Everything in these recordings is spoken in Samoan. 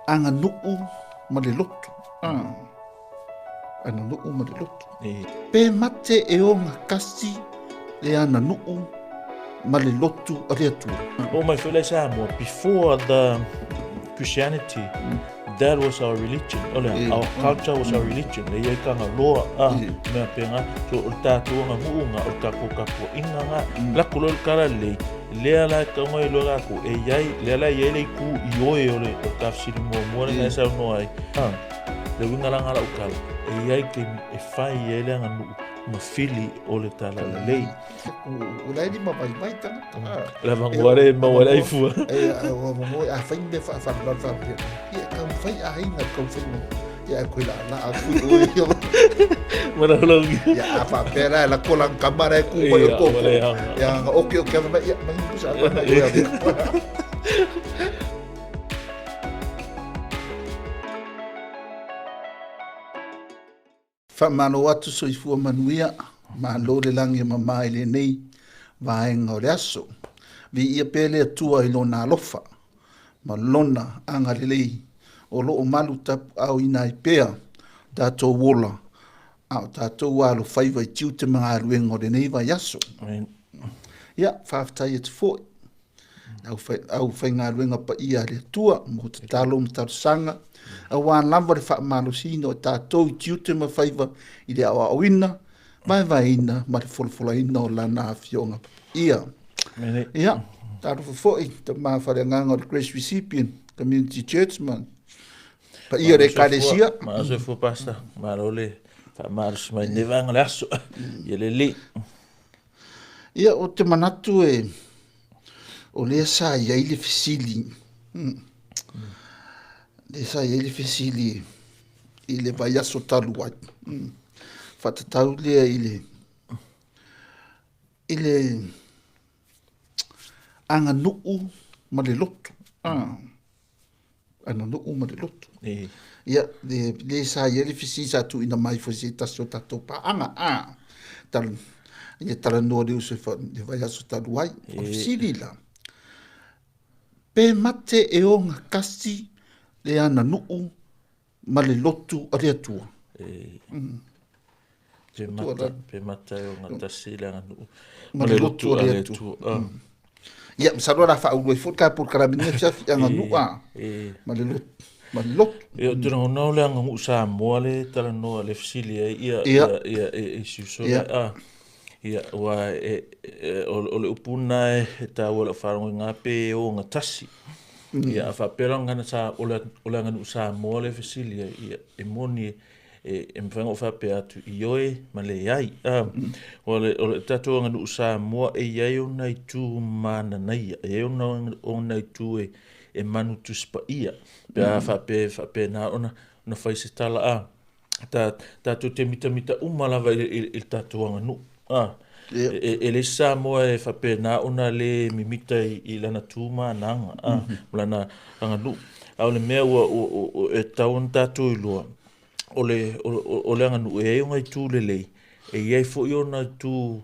Aganuu ma le loto. Aganuu ma le loto. Pe mate e ogatasi le aganuu ma le lotu a le Atua. Oo mai foi la i Samoa, before the Christianity, that was our religion. O le a, our culture was our religion. E iai Kangaloa, a, mea pēnā. So, o le tātou aganuu ngā, o le tākou tapuaiga ngā. Lako loa le talalelei, lea la e tau mai loa lākou, e iai, lea la e iai le itu ioe o le, o le ta fesili muamua lea na e saunoa ai. A, le uiga la ngā lau tala, e iai taimi e fai ai le aganuu ma fili o le talalelei. O la e lima vaivai tagata. Le avanoa le maua le aifua. E avanoa a fai mea faafalelalo faapea. Ia taumafai aiga taumafai mo. Ia e koe la la a fui o ia. Malaulau. Ia a faapea la la kola kama la e ku mai o koko. Ia nga oke oke mai ia mai pusa a mai ia. Faamalo atu soifua manuia, malo le lagi e mama i lenei vaega o le aso. Viia pea le Atua i Lona alofa ma Lona agalelei o lo o malu tapuaaoina ai pea tatou ola a o tatou alofaiva i tiute ma galuega o lenei vaiaso. Amen. Ia, faafetai atu foi au faigaluega paia a le Atua mo tatalo ma talosaga, aua lava le faamalosiina o tatou i tiute ma faiva i le aoaoina, vaevaeina ma le folafolaina o Lana Afioga Paia. Ia, talofa foi tama faleagaga o le Grace Recipient Community Church ma paia o le Ekalesia. Malo soifua Pastor, malo le faamalosi mai lenei vaega o le aso. Ia lelei. Ia, ou te manatu e, o lea sa i ai le fesili, lea sa i ai le fesili i le vaiaso talu ai, faatatau lea i le, i le aganuu ma le lotu. Aganuu ma le lotu. Ia, le, le sa i ai le fesili sa tuuina mai foi se tasi o tatou paaga, a, tal, ia talanoa le uso i le vaiaso talu ai. O le fesili la, pe mate e ogatasi le aganuu ma le lotu a le Atua? Pe mata, pe mata e ogatasi le aganuu ma le lotu a le Atua. Ia, masalo o le a faaulu ai foi le tatou polokalame nei afiafi aganuu a ma le lotu. Ma le lotu. Ia, ou te lagona o le aganuu Samoa le talanoa le fesili ai ia ia ia e si uso lea. A, ia, aua e, o le upu lena e taua i lau faalogo i gā pe ogatasi. Ia, a faapea la o le gagana sa, o le, o le aganuu Samoa le fesili ai, ia, e moni e, e mafai ona ou faapea atu, ioe ma leai. O le, o le tatou aganuu Samoa e i ai ona itu mananaia, e i ai ona, ona itu e, e manu Tusi Paia, pe a faapea e faapena ona, ona fai se tala, a, ta, tatou te mitamita uma lava i, i, i le tatou aganuu. A, e, e leai se Samoa e faapena ona le mimita i, i lana tu ma ana aga, a, ma lana aganuu. A o le mea ua, ua, ua, e tatau ona tatou iloa, o le, o, o le aganuu e i ai ona itu lelei, e i ai foi ona itu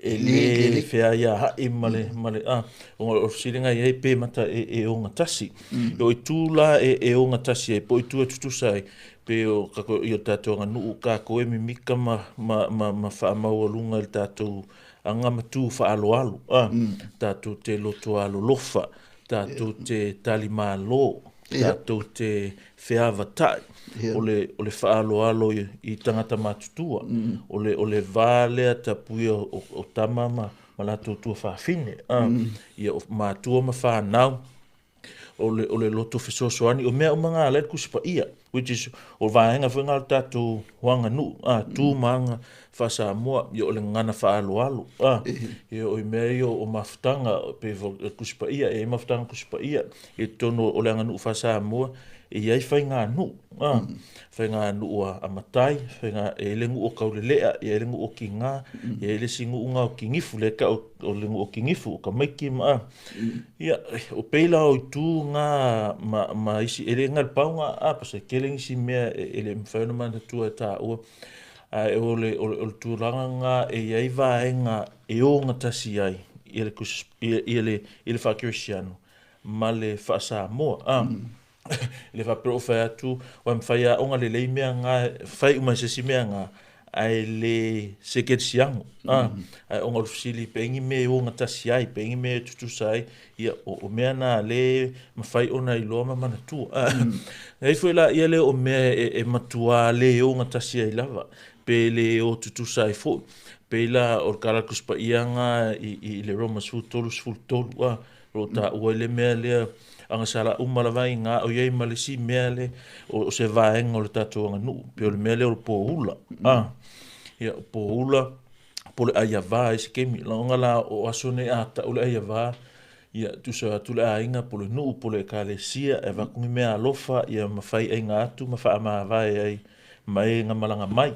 e le feaiaai ma le, ma le, a, o le fesiliga e i ai pe mata e, e ogatasi. O itu la e, e ogatasi ai, po o itu e tutusa ai, pe o kako, i o tatou aganuu kākou e mimika ma, ma, ma, ma faamaualuga i le tatou aga ma tu faaaloalo, a, tatou te loto alolofa, tatou te talimalo, tatou te feavatai, o le, o le faaaloalo i, i tagata matutua, o le, o le va lea tapuia o, o tama ma, ma latou tuafafine, a, ia o matua ma fanau, o le, o le loto fesoasoani, o mea uma ngā la e le Tusi Paia, which is, o vaega foi ngā o le tatou aganuu, a, tu ma aga faa-Samoa, ia o le gagana faaaloalo, a, ia o i mea ia o mafutaga, pei foi o le Tusi Paia, e i ai mafutaga Tusi Paia i totonu o le aganuu faa-Samoa, e i ai faiganuu, a, faiganuu a matai, faiga, e i ai le nuu o Taulelea, e i ai le nuu o Tiga, e i ai le isi nuu na o Tinifu, lea e tau o le nuu o Tinifu, o Tamaiti ma, a. Ia, o pei la o itu ngā ma, ma isi, e le na le pau ngā apa, se tele nisi mea e, e le mafai ona manatua e tāua, ae o le, o le, o le tulaga ngā e i ai vaega e ogatasi ai i le, i le, i le faa-Kerisiano ma le faa-Samoa. A, Le faapea o fai atu, ua mafai aoga lelei mea ngā, fai uma se isi mea ngā, ae le se kerisiano. Ae ona o le fesili pe ni mea e ogatasi ai, pe ni mea e tutusa ai, ia o mea na le mafai ona iloa ma manatua. E foi la ia le o mea e matua le ogatasi ai lava, pe le o tutusa ai foi. Pe la o le kala kuspaianga i le Roma 13 a ro ta ua le mea lea anga sala uma lava i ngā o iai ma le si mea le o se vaenga o le tatou aganuu pe o le mea lea o le pōula. Ia o pōula po le aiavā i se kemi laoga la o aso nei a tau le aiavā ia tusa atu le aiga po le nuu po le ekalesia e avatu ni mea alofa ia mafai aiga atu ma faamavae ai mai ngā malanga mai.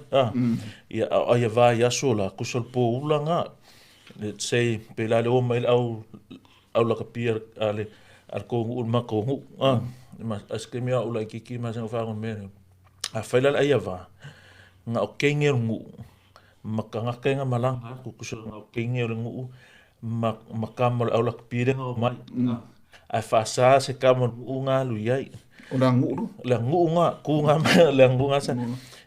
Ia o aiavā i aso la kusa le pōula ngā. Let's say pe la le o mai le au au la kapia ale al ko ngu ma ko ngu ma aske mi au la kiki ma sa fa me a fa la ai va nga o kenge ngu ma ka nga kenga malanga ku ku nga o kenge ngu ma ma ka mo au la kapia nga mai a fa sa se ka mo ngu nga lu yai o la ngu la ngu nga ku nga la ngu nga sa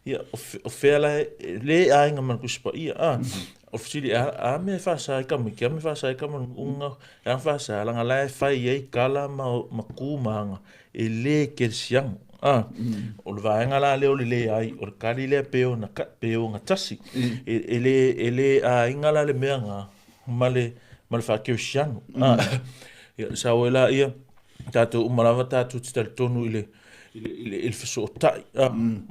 ia o fe la le ai nga man ku spa ia o fesili a me fa sa ka mi ka me fa sa ka mo ngu nga a fa sa la nga la fa ye kala ma ma ku ma e le ke siang o le vaenga la le o le le ai o le kali le pe o na ka pe o nga tasi e le a inga la le mea nga ma le fa ke siang ia sa o la ia tatou umalava tatou te talitonu i le i le feso'ota'i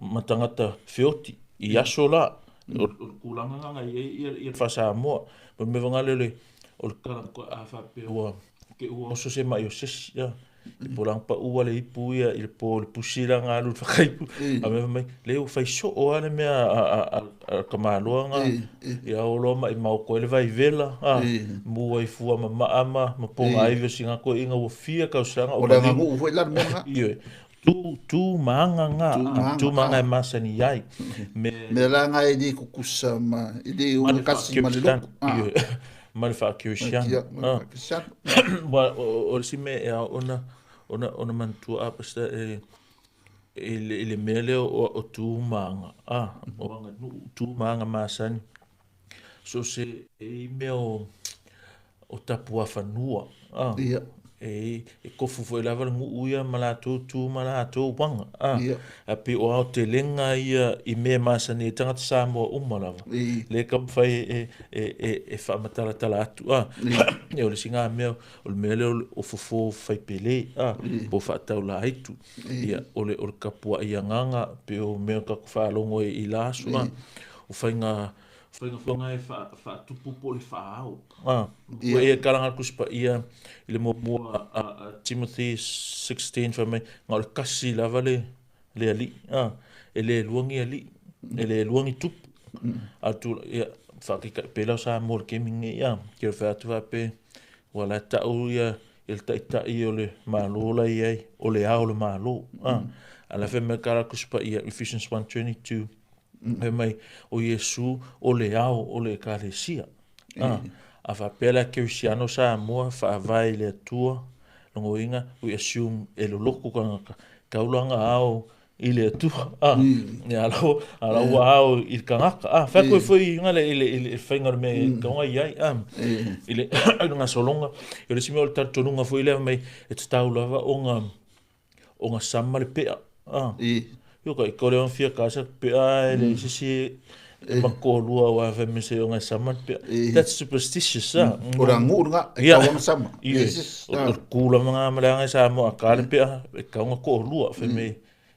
ma tagata feoti i aso la o le kulaga ga ia ia fa'asamoa po le mea faga lea o le kala a fa'apea ua ke ua oso se ma'i o sesi i po laga pa'ua le ipu ia i le po le pusi laga alu le fakaipu a mea mai le ua faiso'o a le mea a kamaloaga ia o loa ma'i maoko ai le vaivela mu ai fua mama'a ma pogaivi o siga koe'iga ua fia kausaga o le aganu'u foi la le mea ga ioe tu maanga ngā tu maanga e masani ai me la nga e le kukusa ma e le o kasi ma le loko ma le fa'akerisiano o le si mea e ao ona ona manatua a pasta e i le mea lea o tu maanga o aganu'u tu maanga masani so se e i mea o tapuafanua e kofu foi lava le ngu'u ia ma latou tu ma latou uaga a pe o aotelega ia i mea masani ai tagata Samoa uma lava le kamafai e fa'amatalatala atu e o le siga mea o le mea lea o fofo faipelē po fa'ataulāitu ia o le kapua'i agaga pe o mea tatou faalogo ai i la aso o faiga faiga e fa'atupu po o le fa'aao ua ia kalaga kusipaia i le muamua Timothy 16 fai mai ga o le kasi lava le ali'i e lē lua ni ali'i e lē lua ni tupu a tu ia fa'akaita'i pea la o Samoa le kemi lenei ke o le fai atu fa'apea ua la ta'u ia i le ta'ita'i o le mālō la i ai o le ao o le mālō a la fai mai kala kusipaia Ephesians 1:22 fai mai o Iesu o le ao o le ekalesia a fa'apea la kerisiano Samoa fa'avae i le Atua logoina we assume e loloku tagata kaulaga ao i le Atua ia ala ua ao i le tagata fa'akoe foi iga le i le faiga o le mea kauga i ai i le gasologa o le isi mea o le talitonuga foi lea mai e tatau lava ona sama le pe'a io ka i kore ona fia kasa pe'a e le sisi makolua wa fa me se ona sama le pe'a. That's superstitious o la ngu'u lega e kauaga sama o le kula maga ma le aga e Samoa a ka le pe'a e kauga ko'olua fai mai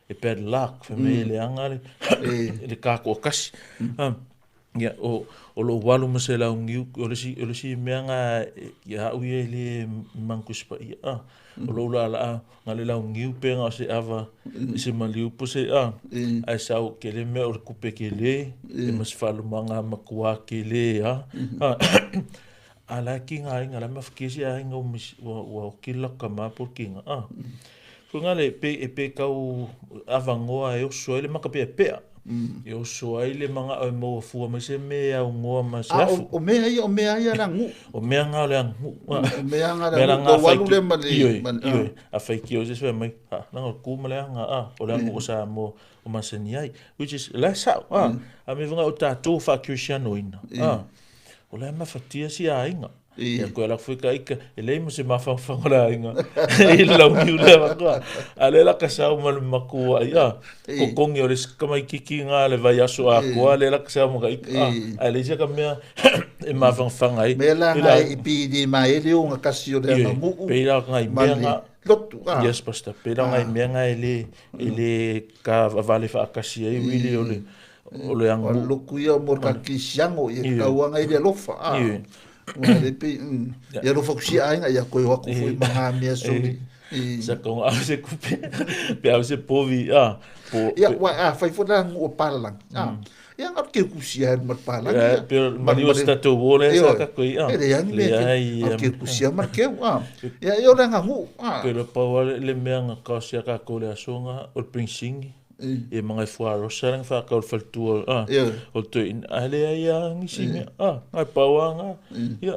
e bad luck fai mai e leaga le kako'okasi ia o lo'u alu ma se launiu o le isi mea ga ia a'u ia e lē magukusipaia o lo'u la'ala'a ga le launiu pe ga o se ava i se maliu po se ae sau kele mea o le kupe kelē e ma se fa'alomaga makuā kelē a a la e kiga aiga la e mafakia se aiga ua oki le laku kamā po o le kiga foga le pe e pe kau avagoa e oso ai le makape'ape'a E oso ai le mana'o e maua fua mai se mea e augoa ma se afu. O mea ia, o mea ia le aganuu. O mea nga o le aganuu. O mea nga le aganuu. Lou alu lea ma le... Ioe, ioe. A faitio se isi fai mai, ha, leaga o le ku ma le aga, a, o le aganuu o Samoa o masani ai. Which is, o la e sa'o, a. A mea foi nga o tatou faa-kerisianoina, a, o la e mafatia si aiga. Ia koe ala foi ka ika, e leai ma se mafaufau o le aiga i le launiu lea matua. A lea la ka sau ma le makua ai, a, kokogi o le isi tamaititi na le vaiaso atoa, lea la ka sau ma ka ika, a, ae leai se ka mea e mafanafana ai. Mea la nga i pi ni maele o nga kasi o le anganuu. Pei la ngai mea nga lotu, a. Yes, pastor, pei la ngai mea nga e le, e le ka vale faatasi ai really o le, o le anganuu. O le lotu ia mo le kakisiano, ia tauanga i le alofa, a. Ua le pe, ia alofa ku sia aiga, ia koe o aku foi ma ngā mea soli. Sa kaunga au se kupe, pe au se povi, a. Po, ia, wa, a, fai foi la ngu o palalangi, a. Ia ngā ke kusia e ma palalangi. Ia, pe mali o se tatou o le sa ka koe, a. E le angi me ke, ke kusia ma keu, a. Ia, ia o le anga ngu, a. Pe le pau le mea nga kaosia ka kou le aso nga o le prinsingi. E manga e fua rosa le whakau le faletua, a, o le toeaina, a leai a nisi mea, a, ngai pau a nga, ia,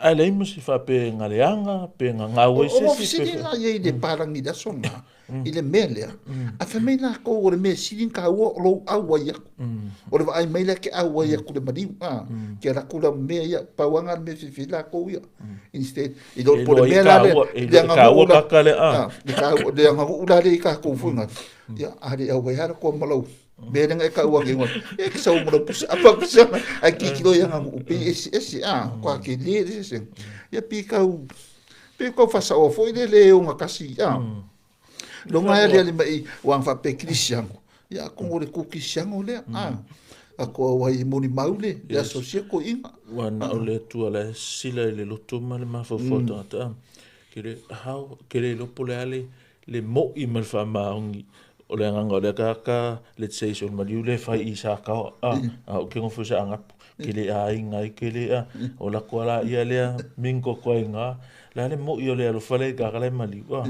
a leai ma se whape nga leanga, pe nga ngau ai se O ofisini la ia i le palangi le aso nga, i le mea lea, a whai mai la kou o le mea sili ka ua o lou au ai aku. O le vaai mai lea ke au ai aku le maniu, a, ke ala ku la mea ia, pau anga le mea fifi la kou ia. Instead, i lo po le mea la le, le anga uu la, le, a, le anga uu la le i ka kou fui nga. Ia, a le au ai hara kua malau. Mea lenga e kau ake ngoi. E ke sau malau pusa, apa pusa, ai ki kilo ia nga uu, pi esi esi, a, kua ke le le se. Ia pi kau, pi kau fasa o foi le le o nga kasi, a. Longa e le mai, wang fa pe krisiango. Ia, kongo le ku krisiango lea, a. A ko au ai moni maule, le asosia ko inga. Wa na o le atua le sila i le loto ma le mafaufau tangata, a. Ke le, how, ke le lopo le ale, le mo'i ma le faamaoni o le agaga o le akaaka, let's say so le maliu le fai i sa kaoa, a, a o ke ngofo sa angapu, ke le aiga ai, ke le a, o lako ala ia lea, mingo koa i ngā, la le mo'i o le alofa le kaka le maliu, a,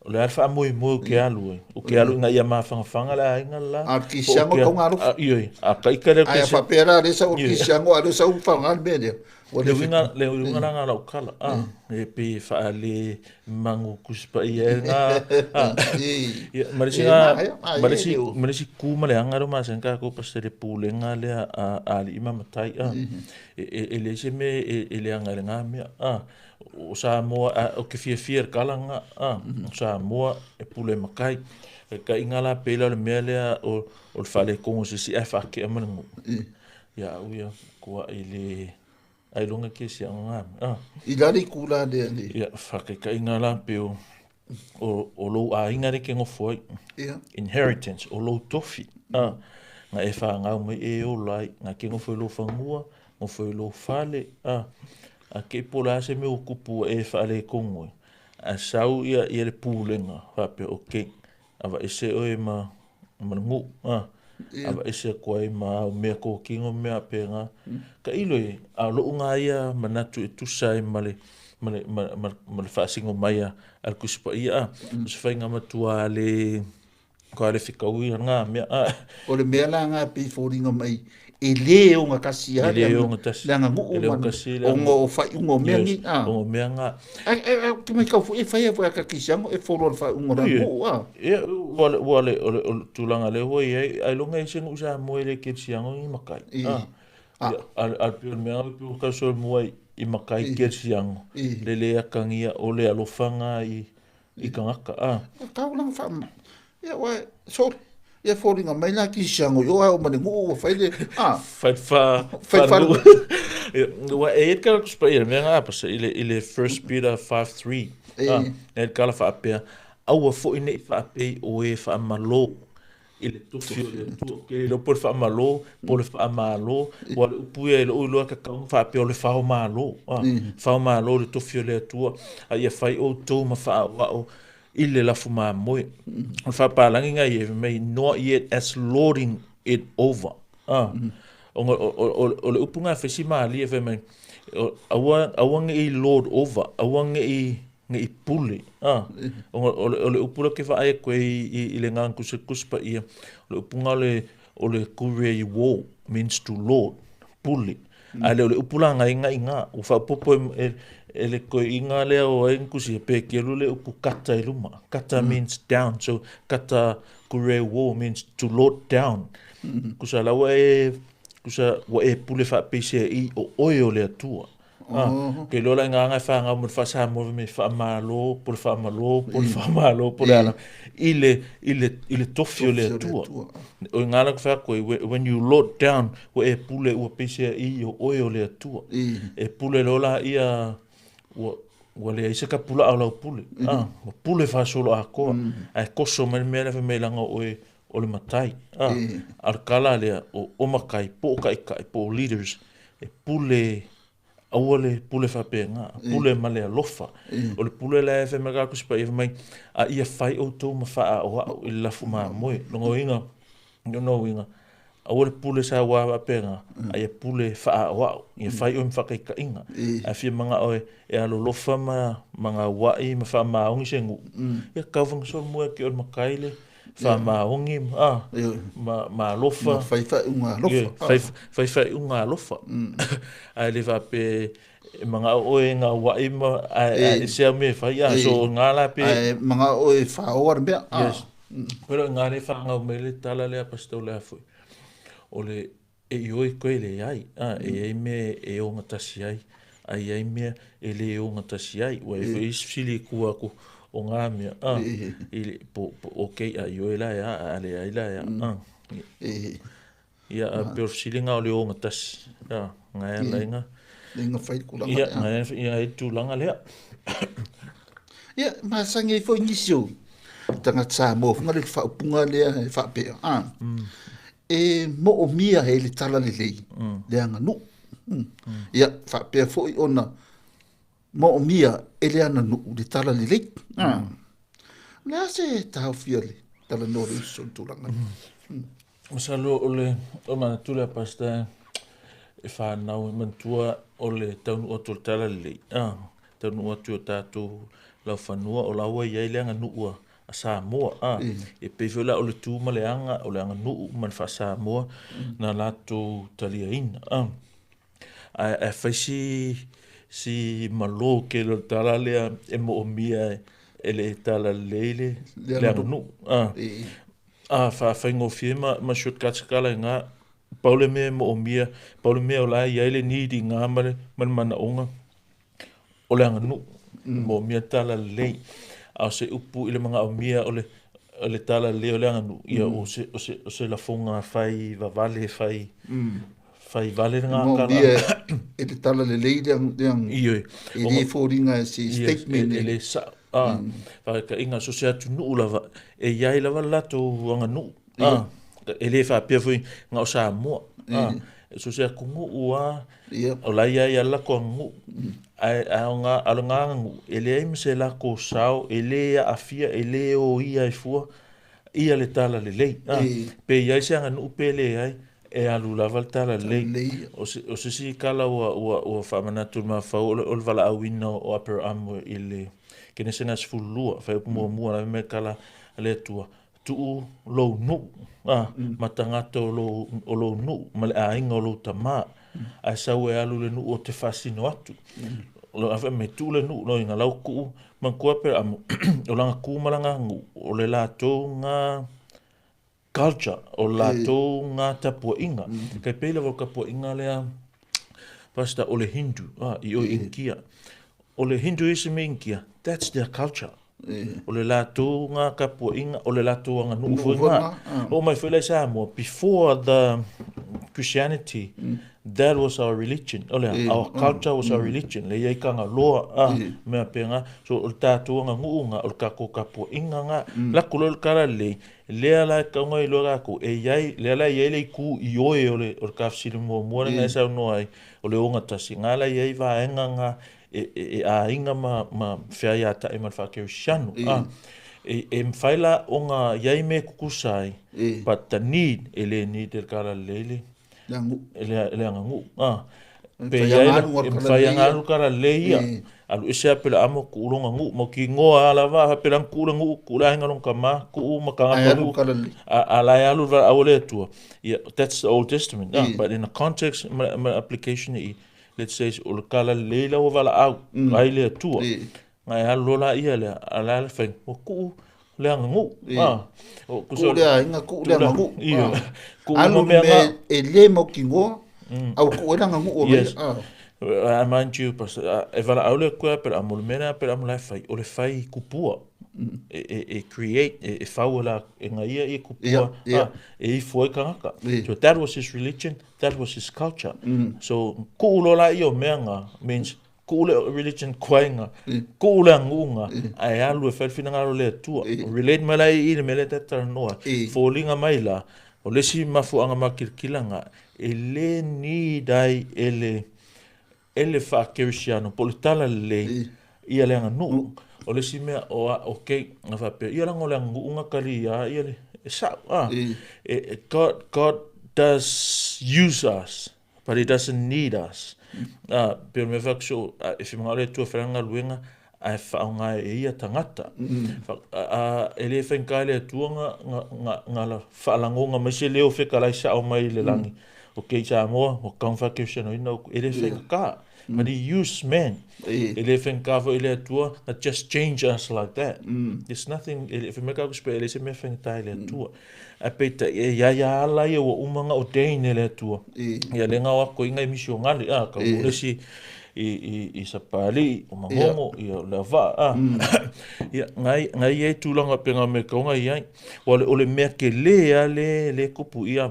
o le alfa moi moi o ke alu ai, o ke alu i ngā ia mawhangawhanga le aiga la. A ki siango kau ngā alofa. A, ioi, a ka ika leo ke se. Ai, a whapera le sa o ki siango, a le sa u whanga le mea lea. Le uiga, le uiga la ngā lau kala, a, e pe whaale mangu kuspa ia e ngā, a, ia, marisi ngā, marisi, marisi ku ma le anga ro masen ka ko pastere pulenga le a, a li ima matai, a, e le se me, e le anga le ngā mea, a, o Samoa, a, o ke fia fia kala ngā, a, o Samoa e pule makai, e ka inga la pela le mea lea o, o le whale kongo se si e whake a mana ngu. Ia, au ia, kua i le, ai longa ke si anga ngā, a. I lari kula le le. Ia, whake ka inga la pe o, o, o lou a inga re ke ngofo ai. Ia. Inheritance, o lou tofi, a. Ngā e wha ngau mai e o lai, ngā ke ngofo i lou whangua, ngofo i lou whale, a. A ke po la se me o kupu e whale kongo. A sau ia, ia le pūlenga, whape, ok, awa ese oe ma, ma ngu, a. Awa ese koe ma o mea ko kingo mea pe ngā. Ka ilo e, a loo ngā ia manatu e tusa e ma le, ma le, ma, ma, ma le whaasingo mai a, a le kusipa ia, a. O se whai ngā matua le, ko a le whikaui a ngā mea, a. O le mea la ngā pe fōringa mai, e le o ngā kasi a, E le o ngā kasi. Le anga nguu E le o man, kasi, le o anga ngā o whai ungo mea Yes, ni, a. o ngā mea ngā. Ai, ai, ai, ki mai kau fu, e whai e whai a ka kisiango, e fōro le whai ungo la Ui, nguu, a. Ia, ua le, ua le, o le, o le tūlanga le hoi, ai, ai longa i se ngu sa moe le kerisiango i makai. I. A. A. Ia, a, a le pio mea, le pio kau so mua i makai kerisiango. I. Le le akangia o le alofanga i, i kangaka, a. O tau langa wha, ia, ua, sorry. Ia fōringa mai la kisiango i o au mane nguu ua whai le, a. Whai wha, Whai wha wha ngu. Ia, ua e e kala kuspa ia, mea ngā pasa, i le, i le 1 Peter 5:3. E. A, e kala whaapea, aua fo ine i whaapei o e whaamalo i le tofi o le atua. Ke le po le whaamalo, po le whaamalo, ua le upu ia i le uiloa ka kaunga whaapea o le whaomalo. A, whaomalo le tofi o le atua. A ia whai o tō ma whaawao i le lafu māmoe. O le whapalangi ngā i e mei, not yet as lording it over. A, o, o, o, o, o le upu ngā whesi maali e whai mai, o, aua, aua nge i lord over, aua nge i, nge i pule. A, o, o, le, o le upu la ke whae koe i, i, i le ngā kuse kuspa ia, o le upu ngā le, o le kure wo means to lord, pule. Ae le o le upu la gaiga i gā, ua faaopoopo e, e le koiiga lea o ai na tusia, pe kelu le upu kata i luma. Kata means down, so kata kure wo means to lord down. Kusa la ua e, kusa ua e pule faapeisea i o oe o le Atua. Ah, ke loa la ngā ngai whāngau mo le whaasamoa me whaamalo, po le whaamalo, po le whaamalo, po le ala, i le, i le, i le tofi o le Atua. O ngā la whea koe, when you lord down, ua e pule ua peisea i o oe o le Atua. E pule loa la ia, ua, ua leai se kapula'a o lau pule. Ah, ua pule faasolo atoa. Ae koso mai le mea lea fai mai leaga o oe o le matai. Ah, a o le tala lea, o matai, po o ta'ita'i, po o leaders, e pule aua le pule faapega, pule ma le alofa. O le pule la e fai mai ka Tusi Paia fai mai, a ia fai outou ma faaoao i le lafu mamoe. Lona uiga, lona uiga, aua le pule sauā faapega, a ia pule faaoao, ia fai oe ma faataitaiga. Ae fia mana'o e alolofa ma magaua'i ma faamaoni se nu'u, ia tau solomua e te o le matai le faamaoni ma alofa. Ma fai faaiuga alofa. Fai fai faaiuga alofa. Ae le faapea e mana'o oe e gaua'i ma ae se au mea e fai so gā la pe. Ae mana'o oe e fāoa le mea. Yes. Pero ngā le whangau mai le tala lea pastor lea foi. O le e ioe koe le ai, e iai mea e ogatasi ai, a i ai mea e lē ogatasi ai. Ua i foi isi fesili e tu atu o ngā mea, i le, po, po, okay, a ioe la e a, a leai la e a. Ia, a pe o le fesiliga o le ogatasi, ngae ala i ngā. Inga fai le tulaga Ia, ngae ia ai le tulaga lea. Ia, masani ai foi nisi o tagata Samoa foi le faaupuga lea e faapea, e moomia e le talalelei le aganuu. Ia, faapea foi ona moomia e le aganuu le talalelei. O le a se taofia le talanoa le uso o le tulaga? Masalo o le o manatu lea pastor e whānau e manatua o le taunuu atu o le talalelei. Taunuu atu o tātou laufanua o laua i ai le aganuu a Samoa. E pei foi la o le tu ma le aga o le aganuu ma le faa-Samoa na latou taliaina. Ae fai si si malo tele o le tala lea e moomia e le talalelei le le aganuu. Faafaigofie ma shortcuts kala i ngā pau le mea e moomia, pau le mea o la e i ai le need i ngā ma le manaoga o le aganuu. Moomia le talalelei. A o se upu i le magaomia o le o le talalelei o le aganuu, ia o se o se o se lafoga fai vavale fai fai vale le ngā kala. Moomia e le talalelei le aganuu. Ioe. E le foliga e se statement. E le sa'o. Faataitaiga so se atunuu lava e i ai lava le latou aganuu. E le faapea foi na o Samoa. So se atunuu a o la e i ai lava le latou aganuu. Ae o le aganuu e leai ma se latou sao, e le aafia, e le oia ai fua ia le talalelei. Pe i ai se aganuu pe leai, e alu lava le talalelei. O se isi tala ua faamanatu i le mafaufau o le valaauina o Aperamo i le Kenesena 12, fuaiupu muamua la fai mai le tala a le Atua, tuu lou nuu, ma tagata o lou nuu, ma le aiga o lou tamā, ae sau e alu i le nuu o te faasino atu. O fai mai, tuu le nuu, loiga lau tuu, manatua Aperamo, o lana tu ma lana nuu, o le latou ngā culture, o le latou ngā tapuaiga. Tai pei lava o le tapuaiga lea, Pastor, o le Hindu, i o i Inkia. O le Hinduism i Inkia, that's their culture. O le latou ngā tapuaiga, o le latou aganuu foi ngā. Oo mai foi la i Samoa, before the Christianity, that was our religion. O le our culture was our religion. Le iai Tagaloa, mea pea So o le tatou aganuu ngā, o le tatou tapuaiga ngā. Lako loa le talalelei, lea la e tauga iloa latou, e iai, lea la e iai le itu i oe o le tafesili muamua lea na e saunoa ai, o le ogatasi. Ngā la e iai vaega ngā e aiga ma feaiata'i ma le faakerisiano. E mafai la ona iai mea e tutusa ai, but the need, e le need e le talalelei le aganuu. Pe i ai e mawhai anga alu kara le ia. Alu ese a pela amo ku ulonga ngu mo ki ngoa ala va ha pela ku le ngu ku la hinga longa ma ku ma ka alu kara le. A la alu va awale tua. Yeah, that's the Old Testament. But in the context ma application i, let's say o le kala le la wa la au ai le tua. Ngai alu la ia le ala le fai o ku le anga ngu. O ku le ainga ku le anga ngu. Ku alu me e le mo ki ngoa. Au ku e langa ngu o le. I mind you, e wala au le kua, pera amu le mena, pera amu lai whai, o le whai kupua. E create, e whau la, e ngā ia e kupua, e i fua i kangaka. So that was his religion, that was his culture. So, ku ulo la i o mea ngā, means, ku ule religion kuainga, ku ule angunga, a e alu e whai whina ngaro le atua. Relate mai lai i le mele tatara noa, fōlinga mai la, o lesi mafu anga makilkilanga, e le ni dai e le, ele wha-kerisiano, po le tala le, ia le anga nuu. O le si mea, o a, o kei, nga whapea, ia lango le anga ngu kali ia, ia le, e sao, God does use us, but he doesn't need us. Peo me whakuso, e whimanga ole tua wharanga luenga, a e whaonga e ia tangata. E le whainga le atua nga la whaalangonga mai se leo wheka lai sao mai le langi. O kei Samoa, o kaung whakeusano ina, e le whainga ka. But he used man. E le whainga ka e le atua, that just change us like that. There's nothing, e le whainga ka e le se mea whainga tai le atua. A peita, e ia ia ala ia ua umanga o teine le atua. Ia le ngau ako inga i misio ngali, ka uresi i sapali, o mangongo, ia le va, Ia, ngai e tūlanga penga me kaunga i ai. O le mea ke le a le kupu ia,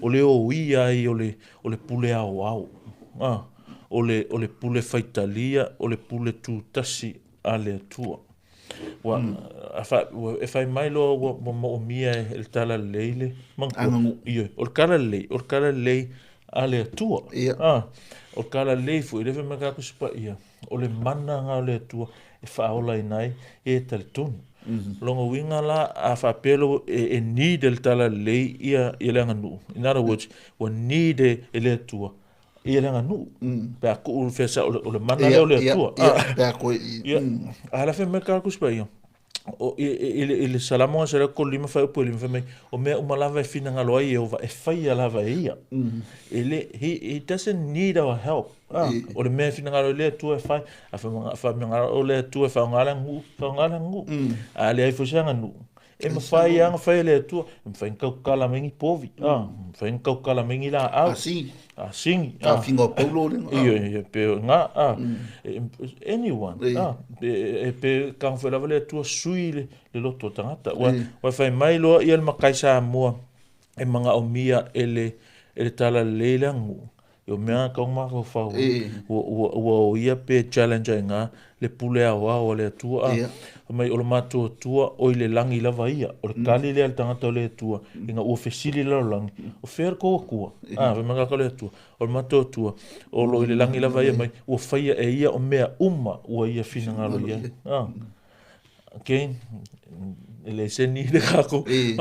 o le o ia ai, o le pule ao ao. O le pule faitalia, o le pule tūtasi a le atua. E whai mai loa ua mo mia e le tala leile. Ia, o le kala lei, o le kala lei a le atua. O le kala lei fu, i lewe maka kusipa ia. O le mana ngā le atua e whaola inai e tale tonu. Longa winga la a whapelo e need le tala lei ia le anga nuu. In other words, ua need e le atua ia le anga nuu. Pea ku whesa o le mana leo le atua. Pea koe. A la whe meka kusipa ia. O i le salamonga se ko lima whai upu lima whai mai, o mea umalava e whina ngalo ai e ova e whai a lava e ia. He doesn't need our help. O le mea whina ngalo le atua e whai, a whai ngalo le atua e whai ngala ngu. A le ai fosanga nuu. E mawhai anga whai le atua, e mawhai ngau kala mengi povi. Mawhai ngau kala mengi la au. A singi. A whinga paulo le. Ia, pe ngā, anyone. E pe kang whai lava le atua sui le loto tangata. Wa whai mai loa ia le makai Samoa e manga o mia e le tala le le ngu. O mea kau mawhawhau. Ua o ia pe challenge ai ngā le pule au au le atua. Mai o le mātua tua o i le langi lava ia. O le kali le al tangata o le atua. Inga ua fesili la o langi. O whea koa kua. Whai manga ka le atua. O le mātua tua. O lo i le langi lava ia mai. Ua whaia e ia o mea uma ua ia whina ngalo ia. Again, e le se ni le kako. E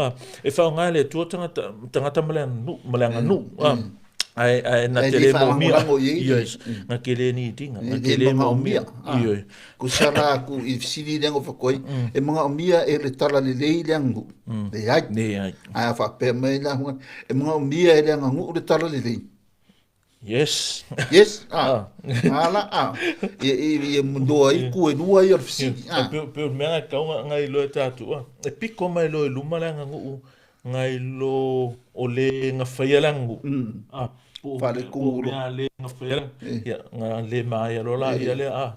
whao ngā le atua tangata maleanga nu. Ai na te le mo mia. Yes, nga ke le ni tinga, nga ke le mo mia. Iyo. Ku sala ku i sili lengo fa koi, e manga o mia e le tala le lei le ngu. Le ai. Ne ai. A fa pe mai la hunga, e manga o mia e le ngu le tala le lei. Yes. Yes. Ala E mundo ai ku e lua i o fisili. Pe mea ka nga i lo tatu. E piko mai lo luma la ngu ngai lo o le nga whaia langu. Po Whare kunguro. mea le nga whaia langu. Ia, nga le maia lo la ia le a.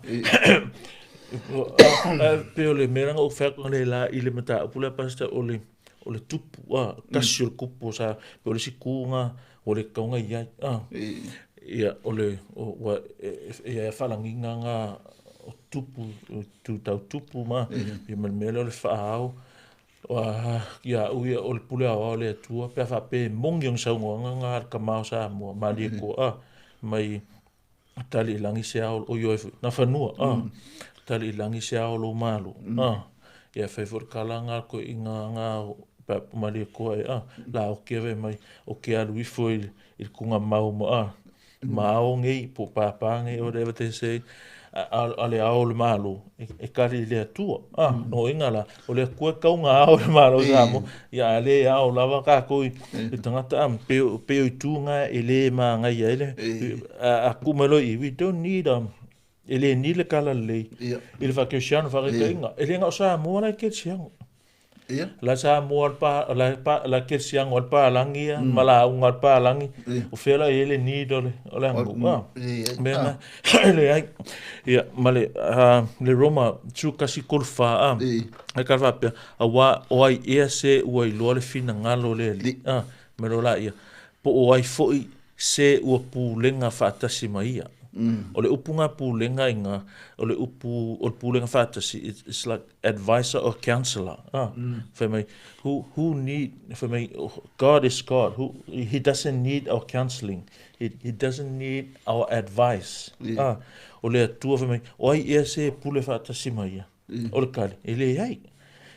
Pe o le mea nga o whaia le la i le mata upule pasta o le tupu, kasi o le kupu sa, pe o le siku nga, o le kaunga ia. Ia, o le, o, ia whalanginga nga o tupu, tu tau tupu ma, ia ma le mea le o le whaau, ia uia o le pule au le atua pe fa pe mongi ong saungo nga ka mau sa mo mali ko mai tali langi se au o yo na fanua tali langi se au lo malu ia fai for kala nga ko inga nga pa mali ko e la o ke ve mai o ke alu ifo i kunga mau mo Ma ao nei po o pāpā nei, whatever they say, a le Ao o le Malo, e kali i le Atua. Ah, no inga la, o le Atua e kau ngā ao o le Malo o Samoa, ia a le ao lava kākou i tagata, ah, pe o i tū ngā e le māngai ai le, a ku mai loa i, we don't need, e le ni le kala lelei i le faakerisiano faakaitaiga. E le gao Samoa la e kerisiano. La Samoa la kerisiano a le palagi ia, ma lauga a le palagi, o fea la e i ai le need o le aganuu. Mea na, e leai. Ia, ma le, le Roma 11:34, e kala faapea, auā o ai ea se ua iloa le finagalo o le Alii, mai loa laia, po o ai foi se ua pulega faatasi ma ia. O le upu nga pulega i nga, o le upu o le pulega faatasi, it's like advisor or counselor. Fai mai, who need, fai mai, God is God, who, he doesn't need our counseling, he doesn't need our advice. O le Atua fai mai, o ai ea se pule faatasi ma ia? O le kali, e leai.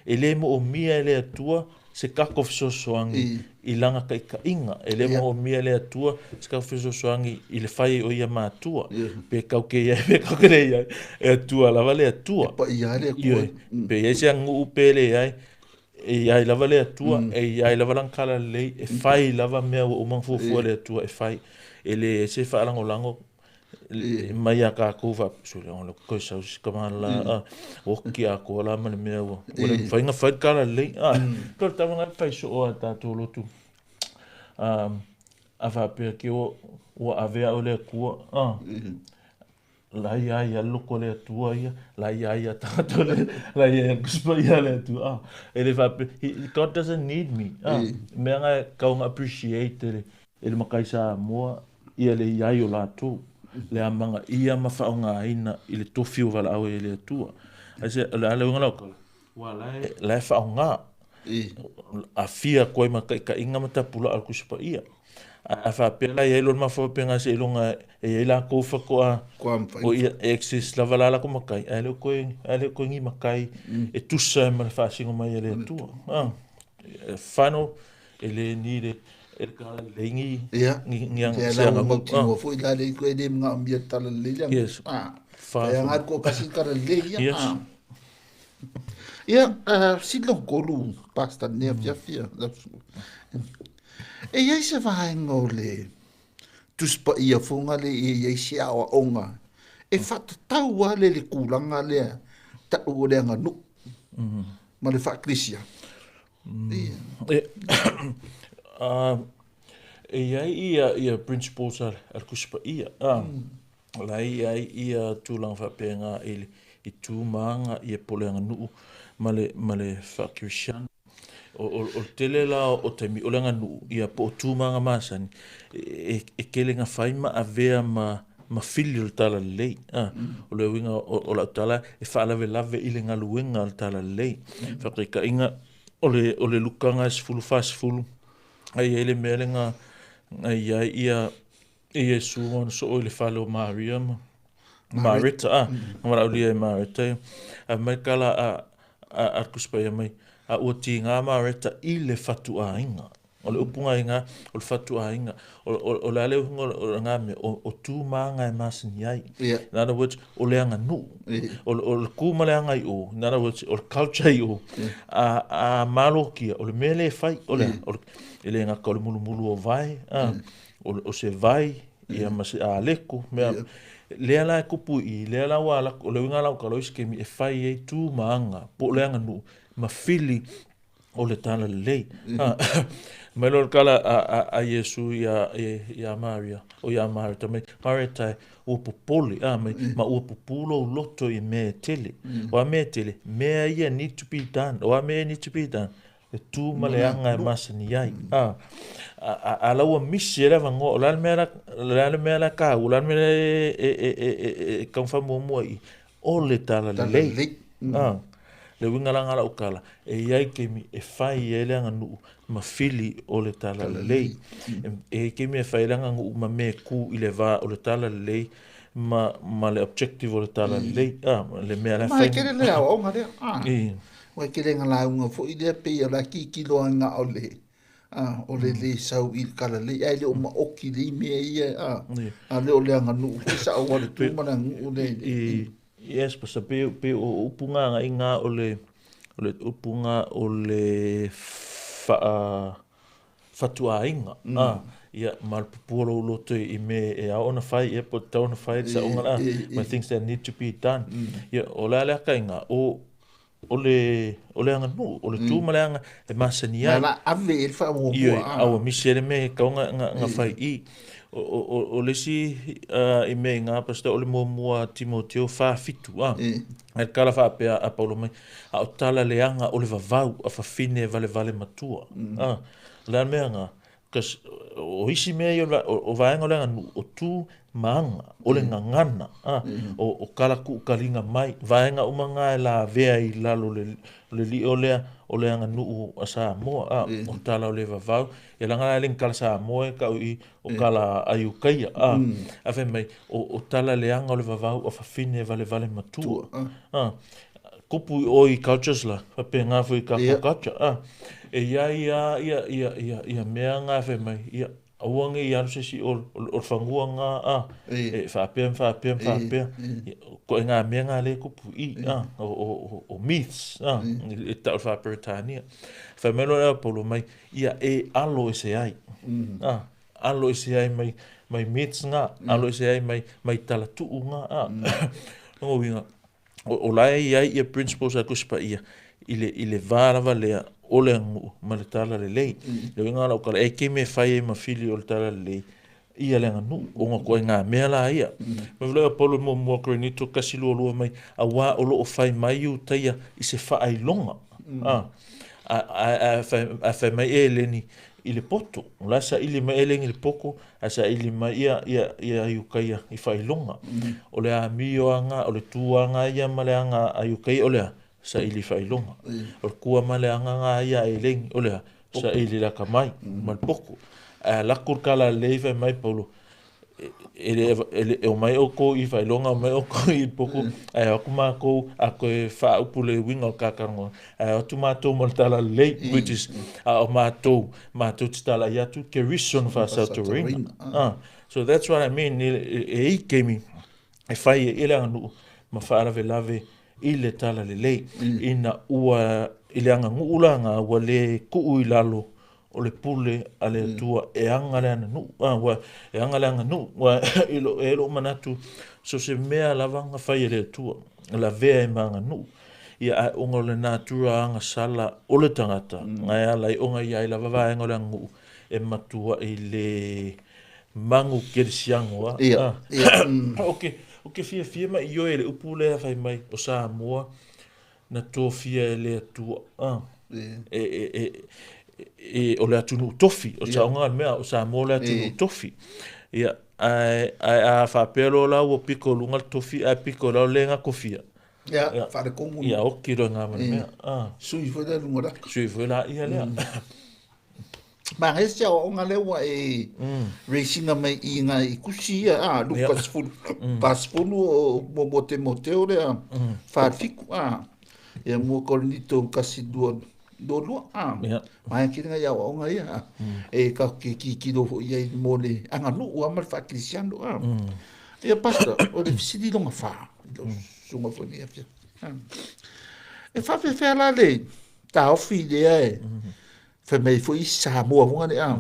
E le moomia e le Atua se kako fesoasoani i lana taitaiga. E le moomia e le Atua se kako fesoasoani i le fai o ia matua. Pe kau ke iai, pe kau ke le iai. E Atua lava le Atua. E paia ai le Atua. Pe iai se aganuu pe leai. E iai lava le Atua, e iai lava lana talalelei, e fai lava mea ua uma ona fuafua e le Atua e fai. E leai se faalagolago mai ia kākou faapea, sole, o le koe sau se tama la, a, oki atoa la ma le mea ua, ua le mafai ona fai le talalelei. A, pei o le tala lena e fai soo a tatou lotu. A, a faapea ke ua, ua ave au e le Atua, a, la ia ia le loko o le Atua ia, la ia ia tagata o le, la ia ia le Tusi Paia a le Atua. A, e le faapea, God doesn't need me. A, mea na e tau ona appreciate e le, e le matai Samoa ia le i ai o latou, le amanaia ma faaaogaina i le tofi ua valaau ai e le Atua. Ai se, o le a le uiga o lau tala? Ua la e, la e faaaoga, aafia atu ai ma taitaiga ma tapulaa o le Tusi Paia. A faapea la e i ai loa le mafaufau faapena seiloga e i ai latou faatoa o ia e exist lava la latou matai, ae le o toe, ae le o toe ni matai e tusa ai ma le faasino mai a le Atua. Final E le ni le e le talalelei ni Ia, ni ni anga se la anga ua mautinoa foi la le e le manaomia le talalelei le Yes. Ah, Fa e aga ko kasi talalelei ia. Yes. Ah. Ia, sili lona tolu pastor nei afiafi. E i ai se vaega o le Tusi Paia foga le e i ai se aoaoga e faatatau lava le le tulaga lea tau o le aganuu ma le faakerisiano. E i ai ia principles a le Tusi Paia, o la e i ai ia tulaga faapena i i tu ma aga ia po o le aganuu ma le ma le faakerisiano. O le tele la o taimi o le aganuu ia po o tu ma aga masani e tele ina fai ma avea ma ma fili o le talalelei. O le uiga o lau tala e faalavelave i le galuega a le talalelei. Faataitaiga, o le, o le lukaga e 14 a i ai le mea lea na i ai ia Iesu ma ona soo i le fale o Maria ma Mareta, a, na valaaulia e Mareta ia. Ae mai kala a, a, a le Tusi Paia mai, a ua tiga Mareta i le fatuaiga. O le upu gaiga, o le fatuaiga. O, o, o le a le uiga o lena mea, o, o tu ma aga e masani ai. Yeah. In other words, o le aganuu. Yeah. O, o le tu ma le aga i o, in other words, o le culture i o. Yeah. A, a malokia, o le mea lea e fai, o le, Yeah. o le, e le gata o le mulumulu o vae, a, Yeah. o, o se vai, ia ma se aleko, mea, Yeah. lea la e kupu i, lea la ua ala, o le uiga la o ka loisi kemi e fai ai tu ma aga, po o le aganuu, ma fili o le talalelei. Mai loa le tala a Iesu iā Maria, o iā Mareta mai, Mareta e, ua popole, a mai, ma ua pupū lou loto i mea e tele. O a mea e tele? Mea ia need to be done. O a mea need to be done? Le tu ma le aga e masani ai. A, a, a la ua misi e le avanoa, o le a le mea la, o le a le mea la e taua, o le a le mea e, e, e, e, e taumafai muamua i i, o le talalelei. Talalelei. A, le uiga la lena o lau tala, e i ai taimi e fai ai le aganuu ma fili o le talalelei. E i ai taimi e fai ai le aganuu ma mea e kū i le va o le talalelei ma, ma le objective o le talalelei. A, le mea la e Ma fai. e tele le aoaoga lea. I. Ua e tele na lauga foi lea pei o la tilotilo ai na o le A, o le lē sau i le kalalei, ae le o maoti lei mea ia, a, a le o le aganuu foi sa o le tu ma le aganuu le. Yes, pastor, pe o upu ngā i ngā o le upu ngā o le fatuaiga. Ia, ma le pupua lou loto i me e ao ona fai, ia po tau ona fai sa onga la, my things that need to be done. Ia, o le alea ka inga, o le aganuu, o le tu ma le aga e masani ai. La ave e le faamuamua. Ioe, a ua misi ai le mea e tau ga fai i. O le isi i mea i ngā, pastor, o le muamua Timoteo 4:7, a. Ai kala faapea a Paulo mai, a o tala leaga o le vavau a fafine valevale matua. A, o le a mea ngā, because o isi mea ia o vaega o le aganuu, o tu ma aga, o le gagana, a, o kala kuukaliga mai, vaega uma ngā e lavea i lalo le lio lea o le aganuu a Samoa, a, o tala o le vavau, ia langa la le kala Samoa e kau i o kala aiukaia, a, a fai mai, o tala leaga o le vavau a fafine valevale matua. A, kupu i o i cultures la, faapena foi i tatou culture, a, e iai a ia mea ngā fai mai, ia, aua nei alu se isi o le fanua ngā, a, e faapea ma faapea ma faapea, ko e ngā mea ngā le kupu i, a, o myths, a, e tau le faa-Peretania. Fai mai loa le Paulo mai, ia e alo e se ai, a, alo e se ai mai myths ngā, alo e se ai mai talatuu ngā, a, o uiga, o la e iai ia principles a Tusi Paia i le va lava lea o le aganuu ma le tala lelei. Le uiga lau kala e ke me fai ai ma fili o le tala lelei ia le aganuu ona koe ngā mea la ia. Ma vele o Paulo mo mua Korinito 1:22 mai auā o loo fai mai Iutaia i se faailoga. A fai mai e leni i le poto. O la sa ili mai e leni i le poko, a sa ili mai ia Iukaia i faailoga. O le amio anga, o le tuanga ia ma le aga a Iukaia o le a sa ili faailoga. O le kua ma le aga ngā ia e lengi, o le a sa ili laka mai, ma le poko. A laku le kala lei fai mai Paulo, e o mai o kou i faailoga, o mai o kou i poko, ae o atu mākou, a koe faaupu le uiga o le kakanoa, ae o atu mātou ma le tala lelei, which is, a o mātou, mātou te tala i atu, Keriso na faasautuaina. Ah, so that's what I mean, e i keimi, e fai e i le aganuu, ma faalavelave i le tala lelei, ina ua, i le aganuu la ngā, ua le kuu i lalo, o le pule a le Atua e aga le aganuu, ah, ua e aga le aganuu, ua i lo e lo manatu so se mea lava nga fai e le Atua lavea e ma aganuu ia ae ona o le natura agasala o le tagata ae ala i ona ia ai lava vaega o le aganuu e matua i le magu kerisiano a. Ia, ia. O ke fiafia ma i oe le upu lea fai mai o Samoa na tofia e le Atua e o le atunuu tofi o saoga le mea o Samoa le atunuu tofi ia ae a faapea loa la ua piko luga le tofi ae piko la le nga kofia. Ia, faalekomu. Ia oki loa ngā ma le mea Sui foi le luga laka. Sui foi la ia lea. Ma ngai se aoaoga lea ua e racinga mai i ngai i kusi ia, a, Luka 10, 40 o muamua Temoteo lea, 4:7, a, ia mua Korinito 1:22, a, mai kile ngai aoaoga ia, a, e ka ke kikilo foi ai mo le aganuu a ma le faakerisiano, a. Ia, pastor, o le fesili longa fā, i lou susuga foi nei afiafi. E faafefea la le taofi lea e fai mai foi isi Samoa foga le a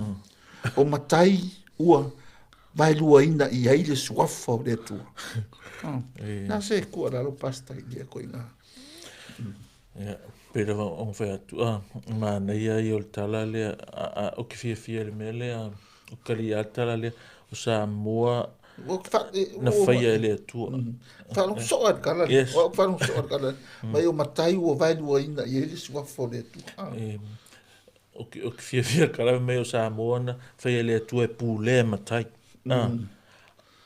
o matai ua vaeluaina i ai le suafa o le Atua. Na se tuualalo, pastor, i lea koiga. Ia, pe lava ona fai atu, a, manaia ia o le tala lea, a, o ke fiafia i le mea lea, o kali a le tala lea, o Samoa na faia e le Atua. Faalogo soo a le tala lea. O au faalogo soo a le tala lea. Mai o matai ua vaeluaina i ai le suafa o le Atua. O ke fiafia kala mai o Samoa na faia e le Atua e pulea matai.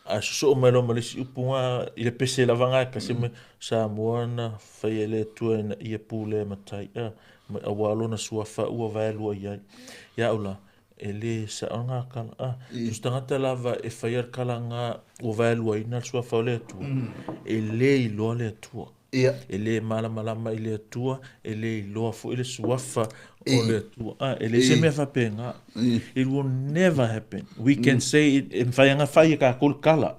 A sosoo mai loa ma le isi upu ngā, i le pese lava ngā e kasi mai, Samoa na faia e le Atua ina ia pulea matai. Mai auā lona suafa ua vaelua i ai. Ia au la, e le sao ngā kala. So se tagata lava e faia le kala ngā ua vaeluaina le suafa o le Atua, e le iloa le Atua. Ia. E le malamalama i le Atua, e le iloa foi le suafa o le Atua. Ah, e leai se mea faapena. It will never happen. We can say it, e mafai lava ona fai e tatou le tala.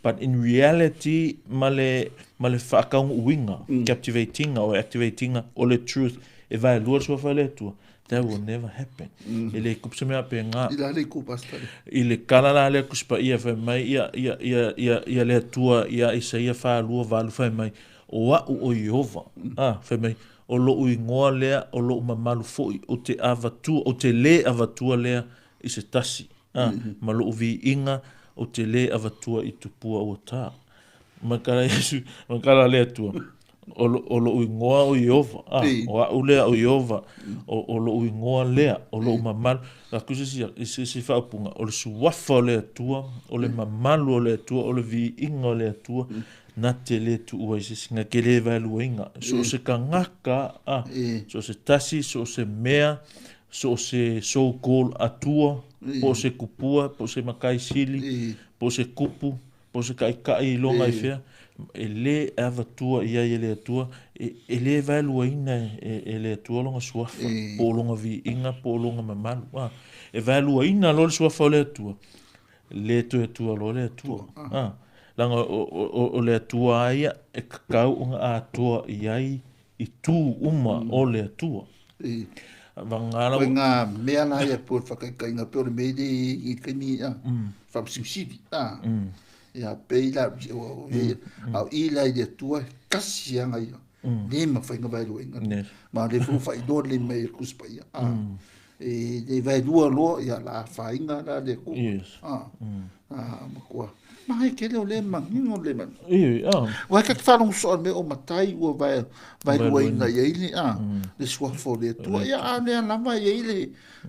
But in reality ma le, ma le faataunuuina, captivating or activating o le truth, e vaelua le suafa o le Atua. That will never happen. E le tupu se mea faapena. I la le itu, Pastor. I le tala la lea Tusi Paia fai mai, ia, ia, ia, ia, ia le Atua ia Isaia 4:28 fai mai, O a'u o Ieova, a, fai mai, o lo'u igoa lea, o lo'u mamalu fo'i, ou te avatua, ou te lē avatua lea i se tasi, a, ma lo'u viiga, ou te lē avatua i tupua ua tā. Mai kala Iesu, mai kala le Atua, o, o lo'u igoa o Ieova, a, o a'u lea o Ieova, o, o lo'u igoa lea, o lo'u mamalu. Atu se isi, se isi faaupuga, o le suafa o le Atua, o le mamalu o le Atua, o le viiga o le Atua, na te lē tuua i se isi, na te lē vaeluaina. So o se tagata, a, so o se tasi, so o se mea, so o se so called Atua, po o se kupua, po o se matai sili, po o se kupu, po o se ta'ita'i i lona i fea, e lē avatua i ai e le Atua, e lē vaeluaina e le Atua lona suafa, po o lona viiga, po o lona mamalu. A, e vaeluaina loa le suafa o le Atua, lē toe Atua loa le Atua. A, leaga o le Atua lava ia e tatau ona atoa i ai itu uma o le Atua. Vagana la. Ituaiga mea la ia pei o le faataitaiga pei o le mea lea i ai i le taimi a faamasimasili a ia pei la a o i la i le Atua e tasi lava ia le mafai ona vaeluaina ma o lea foi ua faailoa lelei mai e le Tusi Paia a e le vaelua loa ia la afaina la le Atua a a matua ma e tele o lea manino le manino. Ua ta te faalogo soo i le mea o matai ua vae vaeluaina i ai le a le suafa o le Atua. Ia a o lea lava e i ai le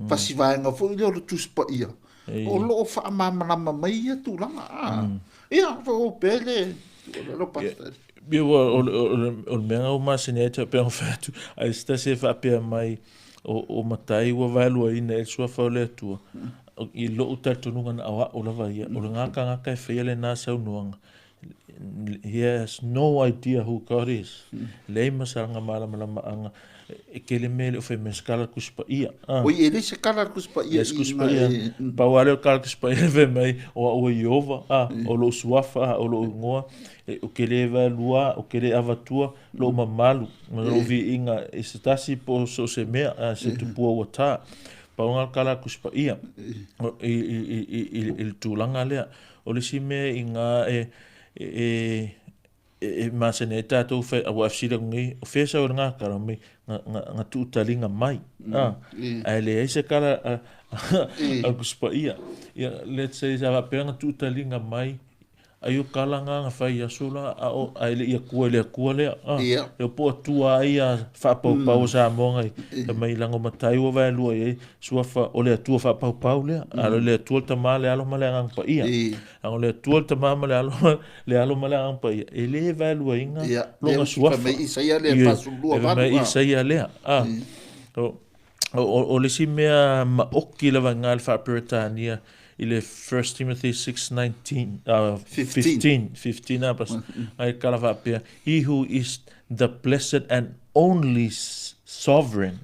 fasivaega foi lea o le Tusi Paia o lo o faamalamalama mai ia tulaga a. Ia faaopea le tuualalo Pastor. Ia ua o le mea na ua masani ai pei ona fai atu ai se tasi e faapea mai o matai ua vaeluaina i le suafa o le Atua. I lo'u talitonuga na o a'u lava ia, o lena tagata e faia lena saunoaga, he has no idea who God is. Leai ma sana malamalamaaga e tele mea e le o fai mai se kala Tusi Paia. Oi, e leai se kala Tusi Paia i se Tusi Paia. Pau lava lea o le kala Tusi Paia e fai mai, o a'u e Ieova, o lo'u suafa, o lo'u igoa, ou te le vaelua, ou te le avatua lo'u mamalu ma lo'u viiga i se tasi po o so o se mea, se tupua ua tā. Pau lena o le kala a le Tusi Paia i le tulaga lea. O le isi mea inā e e masani ai tatou fai, aua e fesili atu nei, o fea e sau ai lena tala mai, na tuutaliga mai, ae leai se tala a le Tusi Paia. Ia, let's say sa faapea na tuutaliga mai, ai o tala na na fai i aso la, a o, ae le i Atua i le Atua lea, a, lea po o Atua ai a faapaupau o Samoa nai, fai mai leaga o matai ua vaelua i ai suafa o le Atua faapaupau lea, a o le Atua le Tama le Alo ma le Agaga Paia. Leaga o le Atua le Tama ma le Alo, le Alo ma le Agaga Paia, e le vaeluaina lona suafa. Fai mai Isaia lea, 42:8. Fai mai Isaia lea. A, o le isi mea maoti lava i ina i le faa-Peretania i le 1 Timothy 6:19, 15, 15 a pas, ai kala faapea, he who is the blessed and only sovereign,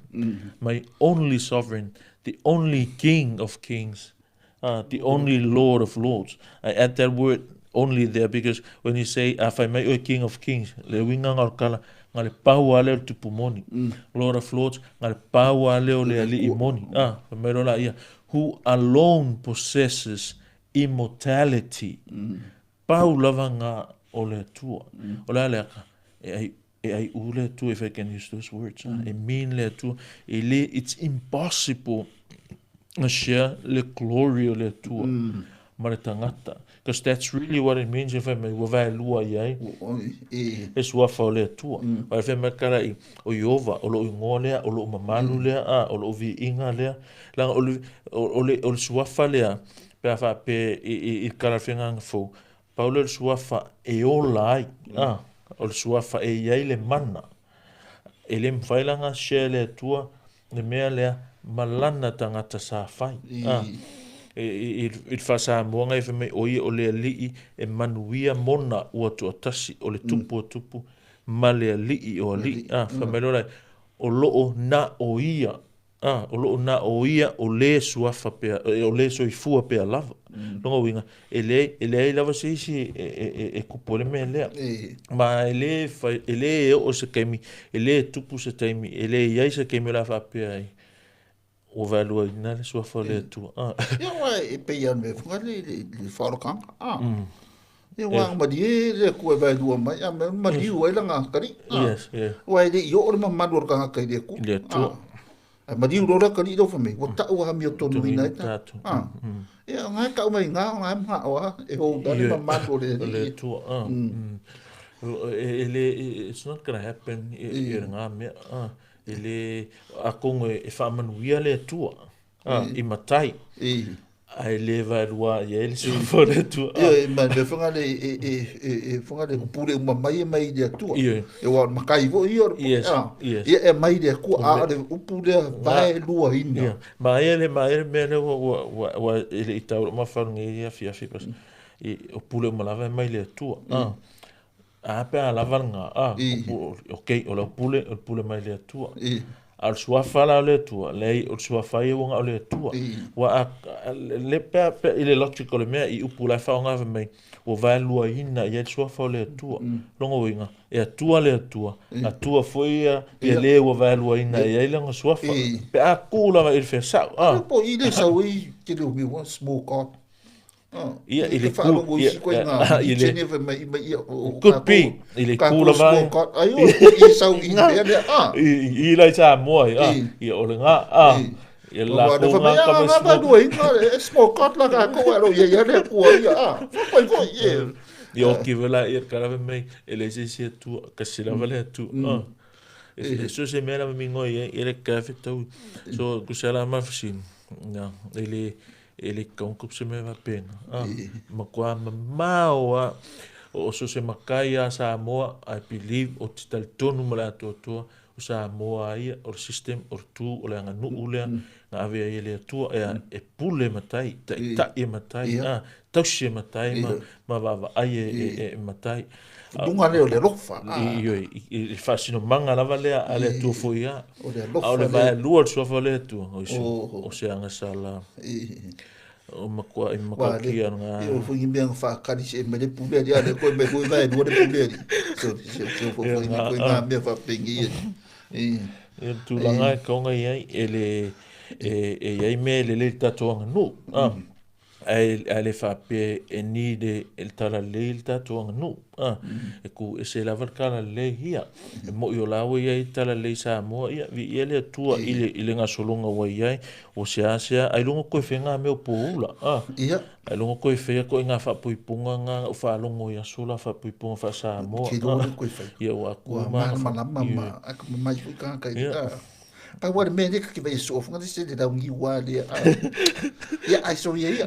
my only sovereign, the only king of kings, the only lord of lords. I add that word only there because when you say a fai mai oe king of kings, le uiga na o le kala, na le pau lava lea o le tupu moni. Lord of lords, na le pau lava lea o le alii moni. Fai mai loa laia, who alone possesses immortality. Pau lava na o le Atua. O le a le aka? E ai e ai u le Atua, if I can use those words, e mean le Atua, e le, it's impossible na share le glory o le Atua ma le tagata. Because that's really what it means e fai mai ua vaelua i ai e suafa o le Atua. Aua e fai mai kala i, o Ieova, o lou igoa lea, o lou mamalu lea, a, o lou viiga lea. Leaga o le, o le, o le suafa lea, pe a faapea i le kala o le feagaga fou, pau lea o le suafa e ola ai, a, o le suafa e i ai le mana. E le mafai la ona share le Atua le mea lea ma lana tagata sa fai. A, i le faa-Samoa e fai mai o ia o le alii e manuia mona ua toatasi o le tupu o tupu. ma le Alii o alii. Fai mai loa la, o loo na o ia, o loo na o ia o le suafa pea, o le soifua pea lava. Lona uiga, e leai lava se isi e tupu ai le mea lea. Ma e le fai, e le oo se taimi, e le tupu se taimi, e le i ai se taimi o le a faapea ai, ua vaeluaina le suafa o le Atua. Ia, aua e pei lava o le mea foi lea i le faaolataga. Ia, aua malie le Atua e vaelua mai, a mea maliu ai lana atalii. Aua e le i oo le mamalu o le tagata i le Atua. I le Atua. Ae maliu loa le atalii lea fai mai, ua tau amiotonu ai tatou. Ia, o lena e tau mai i ina, o lena e manao lava e hold le mamalu o le Alii. O le Atua. E le, it's not gonna happen i lena mea. E le, atonu e faamanuia le Atua i matai, ae le vaelua i ai le suafa o le Atua. Ioe, ma le mea foi lea e foi lea pule uma mai e mai i le Atua. Aua o le matai foi ia o le ia e aumai i le Atua, a o le upu lea vaeluaina. Manaia le mea lea ua e le i tau lou mafaufau i lenei afiafi, o pule uma lava e aumai i le Atua. A pe a lava lena, ok, o lau pule, o le pule mai le Atua. A o le suafa la o le Atua, leai, o le suafa ia ua na o le Atua. Ua le pe i le logic o le mea i upu la e faaaoga fai mai, ua vaeluaina i ai le suafa o le Atua. Lona uiga, e Atua le Atua, Atua foi ia le ua vaeluaina i ai lana suafa. Pe a tuu lava i le fea sao. Po i le sau ai te leo mea ua small God. Ia, i le ku, ia, i le, could be, i le ku lava, ai o, i sau i mea lea, i la i Samoa, ia, o le ngā, ia la ko ngā kama small, small God la ka ko alo ia ia le kua ia, foi foi, ia. Ia o ki vela ia karawe mai, e le se se atua, kasi lava le atua, e so se mea lava mingoi, e le kafe tau, so kusala mafsin, na, e le, e le kaunga se mea faapena. Matua mamao lava o so se matai a Samoa, I believe o te talitonu ma le atoatoa o Samoa ia, o le system, o le tu, o le aganuu lea na ave ai e le Atua, e pule matai, taitai e matai, tausi e matai, ma vaavaai e matai. Luga lea o le alofa. I le faasinomaga lava lea a le Atua foi a. A o le vaelua o le suafa o le Atua, o se agasala o matua i matautia lena. O foi ni mea na faakali se mai le pule ali, a le koe mai foi vaelua le pule ali. So, se fo foi ni koe ngā mea faapengi ia. Ia tulaga e kaonga i ai, e le, e i ai mea e lelei le tatou aganuu. Ae le faapea e ni le talalelei le tatou aganuu. E ku ese lava le talalelei ia. E moi o la ua i ai talalelei Samoa ia, viia le Atua i le gasologa ua i ai, o sea sea, ai luga koe whai ngā mea o pōula. Ai luga koe whai koe ngā whaapuipunga ngā o whaalongo i aso la whaapuipunga wha Samoa. Ki roa koe whai. Ia ua aku ma. Ua malama ma, aka mamai fui ka kai. Pa ua le mea lea ka ki vai so funga se le laungi ua le. Ia ai so ia ia.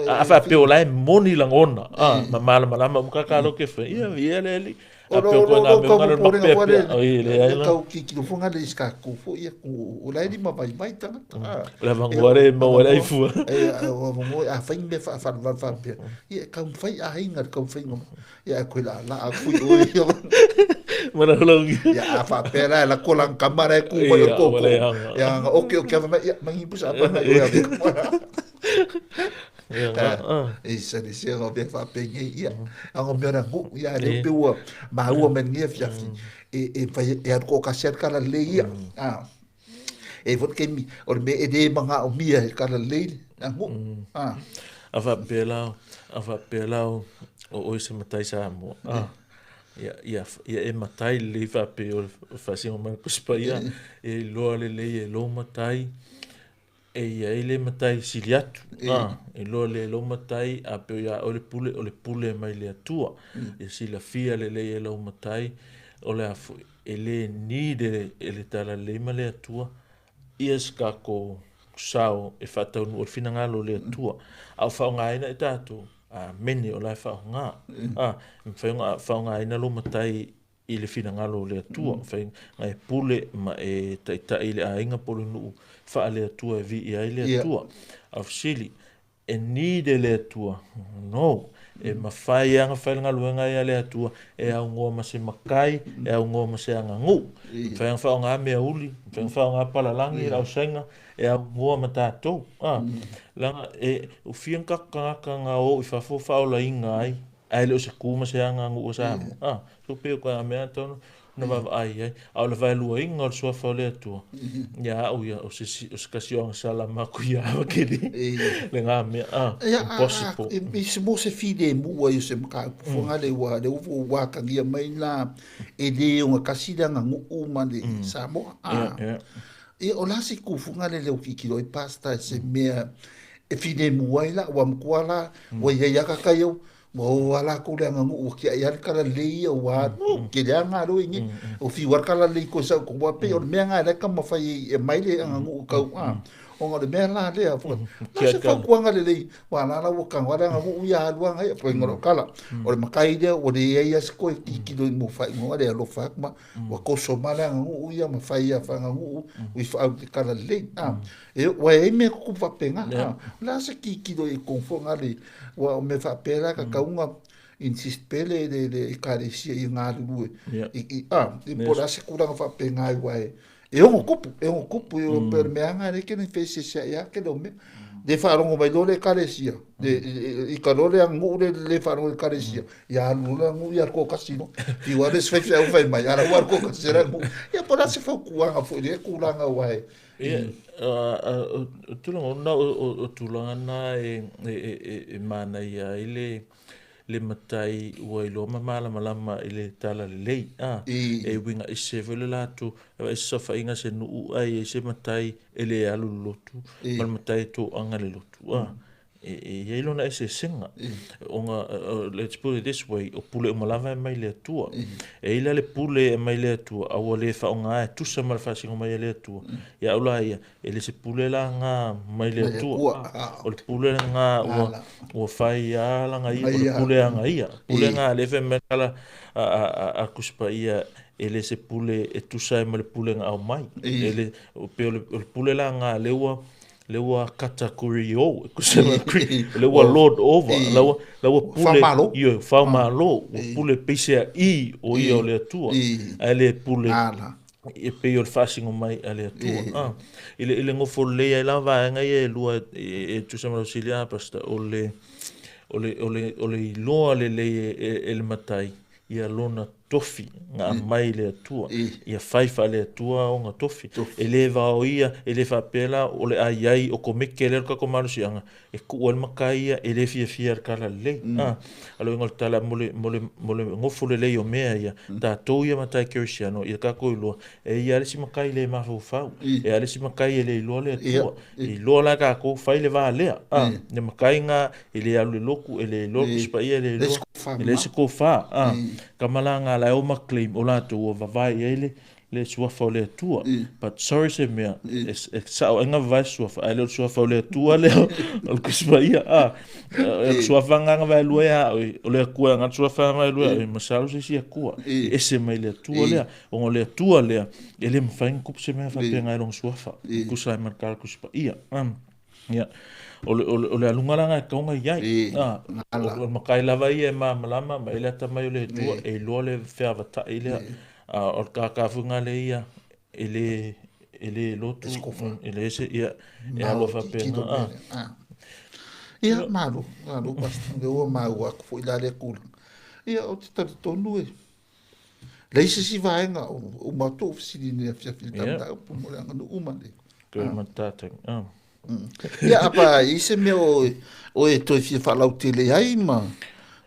A whaapea o la e moni langona. Ma malamalama muka ka lo ke whai. Ia ia le li. A peo koe ngā mea ngā mea pea. O i le ai la. Kau ki kilo funga le iska ko fo ia o la e ma vai vai tangata. O la vangoa le maua le aifua. E o vangoa a whai me wha wha wha wha pea. Ia kau whai a hinga kau whai ngoma. Ia koe la la a fui o ia. Mana hulaungi. Ia a wha pea la la kola ang kamara e ku mai o koko. Ia nga oke oke ava mai ia mangi pusa apa mai o ia. E sa le se ngo mea faapengi ia. Ngo mea na ngu ia le pe ua maua me ngia fiafi. E fai e alu ko kasi kala le ia. E fo ke mi o le me e le manga o mia e kala le na ngu. A faapea la o oe se matai Samoa. Ia e matai lelei faapea o le faasiga mai le Tusi Paia, e iloa lelei e lou matai, e ia ai le matai sili atu. E iloa le lou matai, a peo ia oe le pule, o le pule mai le Atua. Ia silafia lelei e lau matai, o le a foi, e le need e le talalelei ma le Atua, ia se tatou sao e faataunuu o le finagalo o le Atua. A o faaaogaina e tatou, amene o la e faaaoga. E mafai ona faaaogaina lou matai i le finagalo o le Atua. Mafai ona e pule ma e taitai i le aiga po o le nuu faale Atua e viia ai le Atua. A o fesili, e need e le Atua? No. E mafai lava ona fai le galuega ia a le Atua e augoa ma se matai, e augoa ma se aganuu. E mafai ona faaaoga meauli, e mafai ona faaaoga palalagi, le ausaiga, e augoa ma tatou. Leaga e ufia ni tatou tagata na o i fafo faaolaina ai, ae le o se tu ma se aganuu a Samoa. So pei o ituaiga mea na tatau ona vaavaai i ai. A o le vaeluaina o le suafa o le Atua, ia au ia, o se tasi o agasala matuia tele lena mea. Impossible. Ia, se mo se filemu ai o se mataupu foi lea ua lea ua atagia mai la e le ogatasi le aganuu ma le Samoa. Ia, o la se tufuga lea leo tilotilo ai Pastor i se mea e filemu ai la, ua matua la, ua iai lava tata iau, ua o lava latou le aganuu ua tiai lava le talalelei ia ua tele lava galuega nei. O fiu lava le talalelei toe sau i totonu, aua pei o le mea lena la e taumafai e aumai le aganuu tau ona o le mea la lea foi. La se fautuaga lelei, aua la la ua tago lava le aganuu ia alu lava ia, pei o lau tala. O le matai lea ua leai lava se toe tilotilo i mo faaigoa le alofa atu ma ua toso ma le aganuu ia ma fai ia faaaganuu ua ifeau i le talalelei. Ua i ai mea tutupu faapena. O le a se tilotilo i totonu foi na le, aua o mea faapea la e tatau ona insist pea le ekalesia ia galulue i po o le a se tulaga faapena aua e ono tupu, e ono tupu, e pei o le mea lava lena e tele feeseeseai lava tele o mea. Le faalogo mai loa le ekalesia, i ka loa le aganuu le le faalogo i le ekalesia, ia alu loa le aganuu ia alu toatasi loa. Fiu lava le isi faifeau fai mai, a la ua alu toatasi le aganuu. Ia po o le a se fautuaga foi i lea tulaga aua e Ia, o tulaga ona o tulaga na e manaia ai le matai ua iloa ma malamalama i le talalelei. E uiga ese foi le latou, e vaai se saofaiga se nuu ae i ai se matai e le alu i le lotu ma le matai e toaga i le lotu. E i ai lona eseesega. Ona, let's put it this way, o pule uma lava e aumai le Atua. E i ai la le pule e aumai le Atua, a ua le faaaoga e tusa ma le faasino mai a le Atua. Ia au la ia, e le se pule la na mai le Atua. O le pule na ua fai lava lana ia, o le pule a na ia. Pule na lea fai mai le tala a Tusi Paia, e le se pule e tusa ai ma le pule na aumai. E le, pei o le pule la na lea ua le ua katakuri o, le ua lord over, la ua la ua pule ioe faamalo, ua pule peisea i o ia o le Atua, ae le pule e pei o le faasino mai a le Atua. I le nofo lelei ai la vaega ia e lua e tusa ma lau fesili a Pastor, o le o le iloa lelei e le matai ia lona tofi na aumai i le Atua, ia fai faale-Atua ona tofi. E le vaoia, e le faapea la o le a i ai o komeke lea o le tatou malosiaga e tuu ai le matai ia e le fiafia i le talalelei. A o le uiga o le tala mo le, mo le, mo le nofo lelei o mea ia, tatou ia matai kerisiano, ia tatou iloa, e i ai lava le isi matai le mafaufau, e i ai le isi matai e le iloa le Atua. E iloa la e tatou fai le va lea, a, le matai na e le alu i le lotu, e le iloa le Tusi Paia, e le iloa, e leai se tofa, a, tama la na la e o ma claim o latou ua vavae i ai le suafa o le Atua. But sorry se mea, e sao ai na vavae se suafa, ae le o le suafa o le Atua lea o le Tusi Paia, a. O le suafa na na vaelua ia oe, o le Atua e ana le suafa na vaelua ia oe, masalo se isi Atua, e ese mai le Atua lea. Ona o le Atua lea, e le mafai ona tupu se mea faapena i lona suafa, e tusa ai ma le tala Tusi Paia. Ia, o le, o le, o le aluga la na e tatau ona i ai. O le matai lava ia e malamalama ma e le atamai o le Atua, e iloa le feavatai lea. O le tatafuga lea ia, e le, e le lotu, e le se, ia, e aloa faapena. Ia, malo, malo, Pastor, lea ua maua atu foi la lea tulaga. Ia, ou te talitonu e, Leai se isi vaega o uma atu ou fesili i lenei afiafi i le mataupu mo le aganuu ma le... Toe ma tātou. Ia, apa, i se mea o e toe fia faalautele ai ma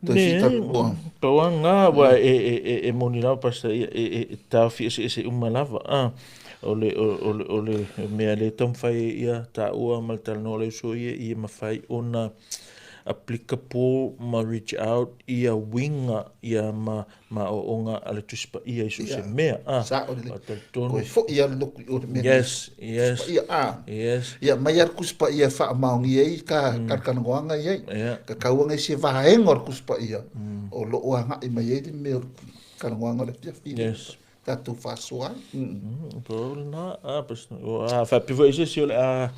toe fia talanoa? Pau lava lena, aua e moni lava Pastor, ia, e taofi eseese uma lava. O le, o le, o le mea lea e taumafai ai ia taua ma le talanoa a le uso ia, ia mafai ona applicable ma reach out ia uiga ia ma ma aoaoga a le Tusi Paia i so o se mea. Ah, sao lelei. Talitonu. Toe foi lava le lotu i o le mea. Yes, yes. Tusi Paia, ah. Yes. Ia, mai lava le Tusi Paia e faamaonia ai ka talatalanoaga i ai. Yeah. Tatau ona i se vaega o le Tusi Paia o lo o agai mai ai le mea o le talanoaga o le afiafi. Yes. Tatou faasoa ai. Pau lena, a faapea foi se isi o le a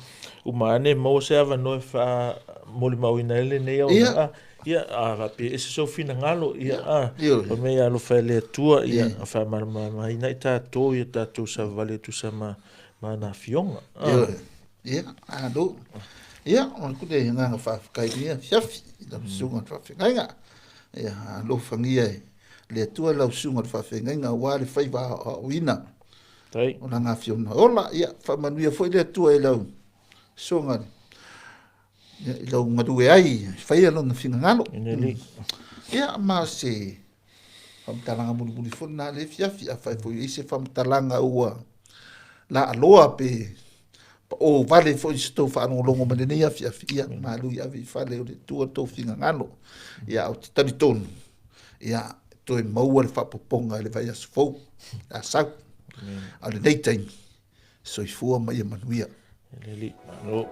uma ane maua se avanoa e faa molimauina ai lenei auaunaga. Ia, a faapea e ese sou finagalo, ia, a, fai mai ia alofa e le Atua, ia, faamalamalamaina i tatou ia tatou savavali e tusa ma, ma ana afioga. Ioe. Ia, malo. Ia, o le kule agaga faafetai i lenei afiafi i lau susuga i le faafeagaiga. Ia, alofagia e le Atua lau susuga i le faafeagaiga aua le faiva aoaoina o lana afioga ola. Ia, faamanuia foi le Atua i lau susuga i lau galue ai, faia lona finagalo. Ia, ma se faamatalaga mulimuli foi lena le afiafi, afai foi e i ai se faamatalaga ua laaloa pe pao vale foi i se tou faalogologo mai lenei afiafi, ia, malu i ave i fale o le Atua le tou finagalo. Ia, ou te talitonu, ia, toe maua le faaopoopoga i le vaiaso fou, le a sau. A o lenei taimi, soifua ma ia manuia. Le Alii, malo.